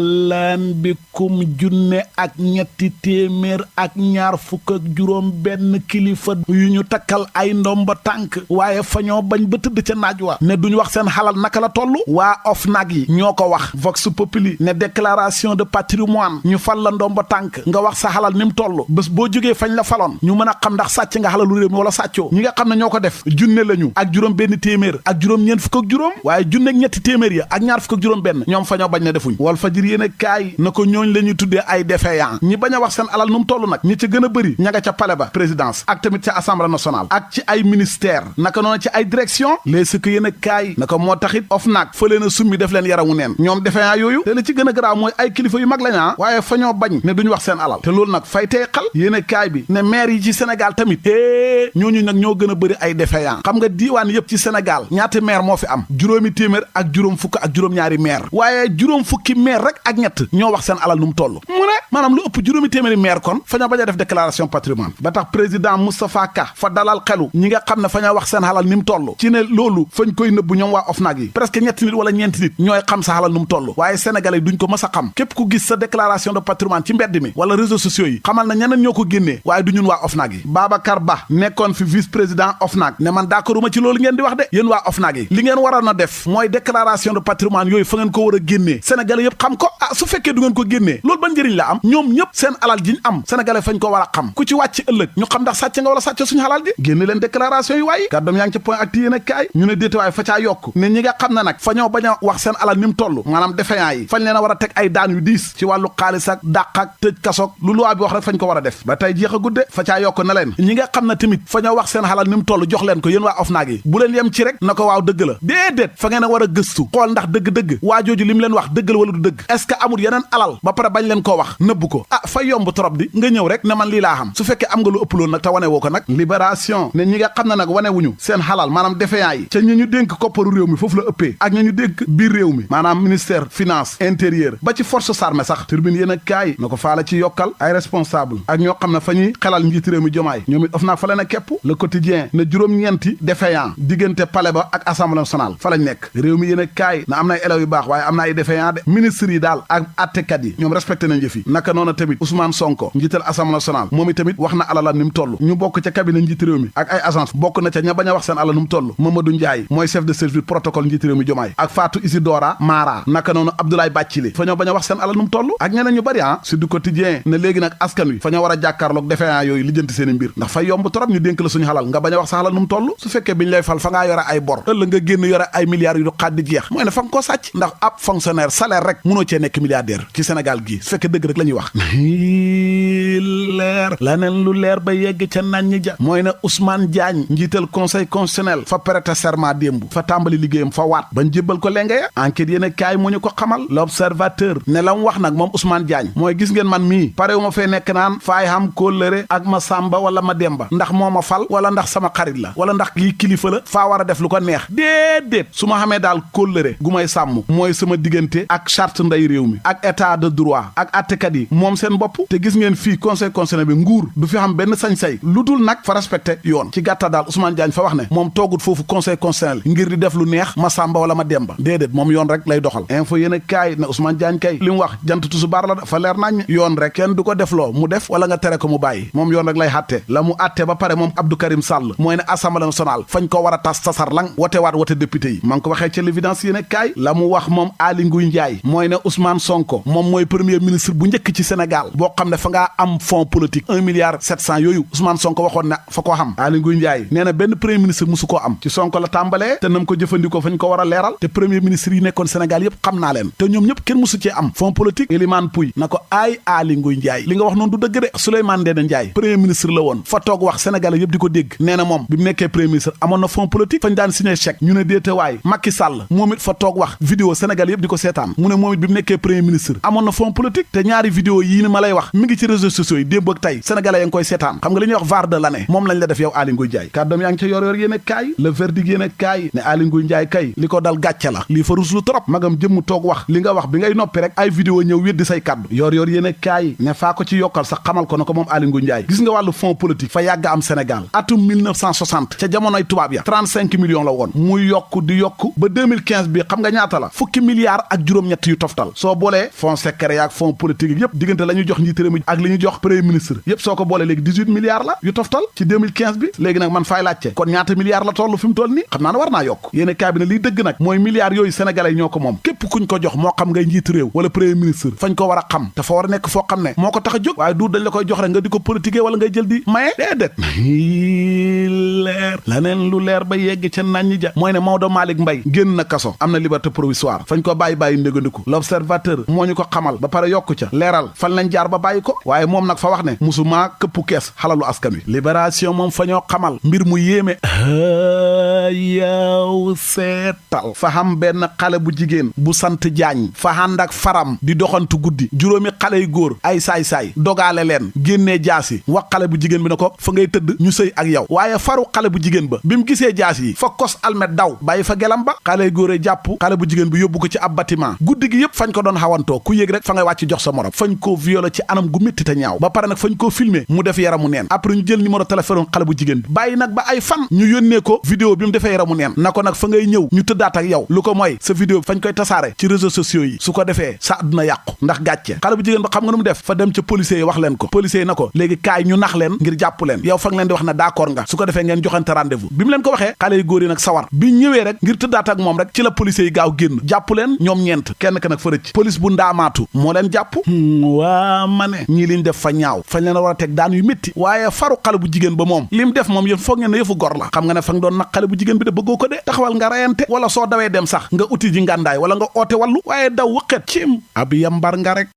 lan bikum junne ak ñetti téeméer ak ñaar fukk ak juróom benn kilifa yu ñu takkal ay ndomba tànk waaye fa ñoo bañ ba tëdd ca naaj wa ne duñ wax seen xalal naka la toll waa OFNAC yi ñoo ko wax Vox Populi ne déclaration de patrimoine ñu fal la ndomba tànk nga wax sa xalal ni mu toll bés boo jógee fañ la faloon ñu mën a xam ndax sàcc nga xalalu réew mi wala sàccoo ñi nga xam ne ñoo ko def junne lañu ak juróom benn téeméer ak juróom ñeent fukk ak juróom waaye junne ak ñetti téeméer ya ak ñaar fukk ak juróom benn ñoom fa ñoo bañ ne defuñ wal fajir yéen a kaay na ko ñooñ la ñuy tuddee ay défaillant ñi bañ a wax seen alal nu mu toll nag ñi ca gën a bëri ña nga ca palais ba présidence ak tamit ca assemblée nationale ak ci ay ministère naka noonu ci ay direction les si que yéen a kaay na ko moo taxit OFNAC fa leen a summi def leen yaramu neen ñoom défaillant yooyu te li ci gën a garaaw mooy ay kilifa yu mag lañaa waaye fa ñoo bañ ne duñ wax seen alal te loolu nag fay tey xal yéen a kaay bi ne maire yi ci Sénégal tamit ñooñu nag ñoo gën a bëri ay défaillant xam nga diiwaan yëpp ci Sénégal ñaata maire moo fi am juróomi téeméer ak juróom fukk ak juróom-ñaari maire waaye juróom fukki maire rek ak ñett ñoo wax seen alal nu mu toll mu ne maanaam lu ëpp juróomi téeméeri maire kon fa ñoo bañ a def déclaration patrimoine ba tax président Moustapha Ka fa dalal xelu ñi nga xam ne fa ñoo wax seen xalal ni mu toll ci ne loolu fañ koy nëbbu ñoom waa OFNAC yi presque ñetti nit wala ñeenti nit ñooy xam sa xalal nu mu toll waaye sénégalais duñ ko mës a xam képp ku gis sa déclaration de patrimoine ci mbedd mi wala réseaux sociaux yi xamal na ñeneen ñoo ko génnee waaye du ñun waa OFNAC yi Babacar Ba nekkoon fi vice président OFNAC ne man d'accorduma ci loolu ngeen di wax de yéen waa OFNAC yi li ngeen waroon a def mooy déclaration de patrimoine yooyu fa ngeen ko war a génnee sénégalais yëpp xam ko su fekkee du ngeen ko génnee loolu ban njëriñ la am ñoom ñëpp seen alal jiñ am sénégalais fañ ko war a xam ku ci wàcc ëllëg ñu xam ndax sàcc nga wala sàcc suñu xalal ji génne leen déclaration yi waaye kàddoom yaa ngi ci point ak yéen a kaay ñu ne déete waaye fa caa yokk ne ñi nga xam ne nag fa ñoo bañ a wax seen alal ni mu toll maanaam défaillant yi fañ leen a war a teg ay daan yu diis ci wàllu xaalis ak dàq ak tëj kasoog lu loi bi wax rek fañ ko war a def ba tey jeex a gudde fa caa yokk na leen ñi nga xam ne tamit fa ñoo wax seen xalal ni mu toll jox leen ko yéen waa OFNAC yi bu leen yem ci rek na ko waaw dëgg la déedéet fa ngeen a war a gëstu xool ndax dëgg-dëgg waa jooju li mu leen wax dëgg la wala du dëgg est-ce que amul yeneen alal ba pare bañ leen koo wax nëbb ko fa yomb trop di nga ñëw rek ne man lii laa xam su fekkee am nga lu ëpp loolu nag te wane woo ko nag libération ne ñi nga xam ne nag wane wuñu seen xalal maanaam défaillant yi ca ñi ñu dénk kopparu réew mi foofu la ëppee ak ñi ñu dénk biir réew mi maanaam ministère finance intérieur ba ci forces armées sax turbine yéen a kaay na ko faala ci yokkal ay responsable ak ñoo xam ne fa ñuy xelal njiiti réew mi jomaay ñoom it OFNAC fa leen a képp le quotidien ne juróom-ñeenti défaillant diggante palais ba ak assemblée nationale fa lañ nekk réew mi yéen a kaay na am na ay élèves yu baax waaye am na ay défaillant de ministres yi daal ak attekat yi ñoom respecté nañ jëf yi naka noonu tamit Ousmane Sonko njiital assemblée nationale moom i tamit wax na alalam ni mu toll ñu bokk ca cabinet njiiti réew mi ak ay agence bokk na ca ña bañ a wax seen alal ni mu toll Mamadou Ndiaye mooy chef de service protocole njiiti réew mi jomaay ak Fatou Isidora Mara naka noonu Abdoulaye Bathily fa ñoo bañ a wax seen alal ni mu toll ak ñeneen ñu bari sur du quotidien ne léegi nag askan wi fa ñoo war a jàkkaarloog défaillant yooyu lijjanti seen i mbir ndax fa yomb trop ñu dénk la suñu xalal nga bañ a wax sa xalal nu mu toll su fekkee biñ lay fal fa ngaa yore ay bor ëllëg nga génn yore ay milliards yu du xaat di jeex mooy ne fa nga koo sàcc ndax ab fonctionnaire salaire rek mënoo cee nekk milliardaire ci Sénégal gii su fekkee dëgg rek la ñuy wax leer laneen lu leer ba yegg ca nañ ja mooy ne Ousmane Diagne njiital conseil constitutionnel fa prêter serment démb fa tàmbali liggéeyam fa waat bañ jébbal ko lenge ya enquête yéen kaay moo ñu ko xamal l'observateur ne la mu wax nag moom Ousmane Diagne mooy gis ngeen man mii pare wu ma fee nekk naan faay xam kóllëre ak ma sàmba wala ma demba ndax moo ma fal wala ndax sama xarit la wala ndax lii kilifa la faa war a def lu ko neex déedéet su ma xamee daal kóllëre gu may sàmm mooy sama diggante ak charte nday réew mi ak état de droit ak attekat yi moom seen bopp te gis ngeen fii conseil constitutionnel bi nguur du fi xam benn sañ-say lu dul nag fa respecté yoon ci gàttal daal Ousmane Diagne fa wax ne moom toogut foofu conseil constitutionnel ngir di def lu neex ma sàmba wala ma demba déedéet moom yoon rek lay doxal info yéen a kaay ne Ousmane Diagne kay li mu wax jant tusubaar la fa leer nañ yoon rek kenn du ko def loo mu def wala nga tere ko mu bàyyi moom yoon rek lay xàtte la mu àtte ba pare moom Abdou Karim Sall mooy ne assemblée nationale fañ ko war a tas tasar lang wote waat wote député yi ma ngi ko waxee ca l'évidence yéen a kaay la mu wax moom Aly Ngouille Ndiaye mooy ne Ousmane Sonko moom mooy premier ministre bu njëkk ci Sénégal boo xam ne fa ngaa am fonds politique 1,7 milliard yooyu Ousmane Sonko waxoon na fa ko xam Aly Ngouille Ndiaye nee na benn premier ministre musu koo am ci Sonko la tàmbalee te nam ko jëfandikoo fañ ko war a leeral te premier ministre yi nekkoon Sénégal yépp xam naa leen te ñoom ñëpp kenn musu cee am fonds politique Elimane Pouye na ko ay Aly Ngouille Ndiaye li nga wax noonu du dëgg de Souleymane Ndéné Ndiaye premier ministre la woon fa toog wax Sénégalais yëpp di ko dégg nee na moom bi mu nekkee premier ministre amoon na fonds politique fañ daan signé chèque ñu ne déete waay Macky Sall moom it fa toog wax vidéo Sénégalais yëpp di ko seetaan mu ne moom it bi mu nekkee premier ministre amoon na fond politique te ñaari vidéo yii ni ma lay wax mi ngi ci réseaux sociaux yi démb ak tey sénégalais ya ngi koy seetaan xam nga li ñuy wax VAR de l'année moom lañ la def yow Aly Ngouille Ndiaye kàddoom yaa ngi ca yor yéen a kaay le verdict yéen a kaay ne Aly Ngouille Ndiaye kay li ko dal gàcce la lii fa ruslu trop magam jëmm toog wax li nga wax bi ngay noppi rek ay vidéo ñëw weddi say kàddu yor yéen a kaay ne faa ko ci yokkal sax xamal ko na ko moom Aly Ngouille Ndiaye gis nga wàllu fond politique fa yàgg am Sénégal atum 1960 ca jamonoy tubaab ya 35 millions la woon muy yokk di yokk ba 2015 bi xam nga ñaata la fukki milliards ak juróom-ñett yu toftal soo boolee fond secret yaak fond politique yépp diggante la ñuy jox njiit réew mi ak li ñu jox premier ministre yépp soo ko boolee léegi 18 milliards la yu toftal ci 2015 bi léegi nag man faay laajte kon ñaata milliards la toll fi mu toll nii xam naa ne war naa yokk yéen kaa bi ne liy dëgg nag mooy milliards yooyu sénégalais ñoo ko moom képp kuñ ko jox moo xam ngay njiit réew wala premier ministre fañ ko war a xam dafa war a nekk foo xam ne moo ko tax a jóg waaye du dañ la koy jox rek nga di ko politiquer wala ngay jël di maye déedéet leer laneen lu leer ba yegg ca nañ ja mooy ne Maodo Malick Mbaye génn na kaso am na liberté provisoire fañ ko bàyyi ndégandiku l'observateur moo ñu ko xamal ba pare yokku ca leeral fan lañ jaar ba bàyyi ko waaye moom nag fa wax ne musumaa këppu kees xalalu askan wi libération moom fa ñoo xamal mbir mu yéeme yaw seetal fa xam benn xale bu jigéen bu sant jaañ fa ànd ak faram di doxantu guddi juróomi xale yu góor ay saay-saay dogaale leen génnee jaasi wax xale bu jigéen bi ne ko fa ngay tëdd ñu sëy ak yow waaye faru xale bu jigéen ba bi mu gisee jaasi yi fa kos almet daw bàyyi fa gelam ba xale yu góor jàpp xale bu jigéen bi yóbbu ko ci ab bâtiment guddi gi yëpp fañ ko doon xawantoo ku yéeg rek fa ngay wàcc jox sa morom fañ koo violé ci anam gu métti te ñaaw ba pare nag fañ koo filmer mu def yaramu neen après ñu jël numéro téléphone xale bu jigéen bi bàyyi nag ba ay fan ñu yónnee ko vidéo bi mu defee yaramu neen na ko nag fa ngay ñëw ñu tëddaat ak yow lu ko mooy sa vidéo bi fañ koy tasaare ci réseaux sociaux yi su ko defee sa àdduna yàqu ndax gàcce xale bu jigéen ba xam nga nu mu def fa dem ca policiers yi wax leen ko policiers yi na ko léegi kaay ñu nax leen ngir jàpp leen yow fa nga leen di wax ne d'accord nga su ko defee ngeen joxante rendez-vous bi mu leen ko waxee xale yu góor yi nag sawar bi ñëwee rek ngir tëddaat ak moom rek ci la policiers yi gaaw génn jàpp leen ñoom ñeent kenn ka nag fa rëcc police bu ndaamaatu moo leen jàpp waa ma ne ñii liñ def fa ñaaw fañ leen a war a teg daan yu métti waaye faru xale bu jigéen ba moom li mu def moom yéen foog ngeen ne yëfu gor la xam nga ne fa nga doon nag xale bu jigéen bi de bëggoo ko de taxawal nga rayante wala soo dawee dem sax nga uti ji ngàndaay wala nga oote wallu waaye daw wëqet cim ab yambar nga rek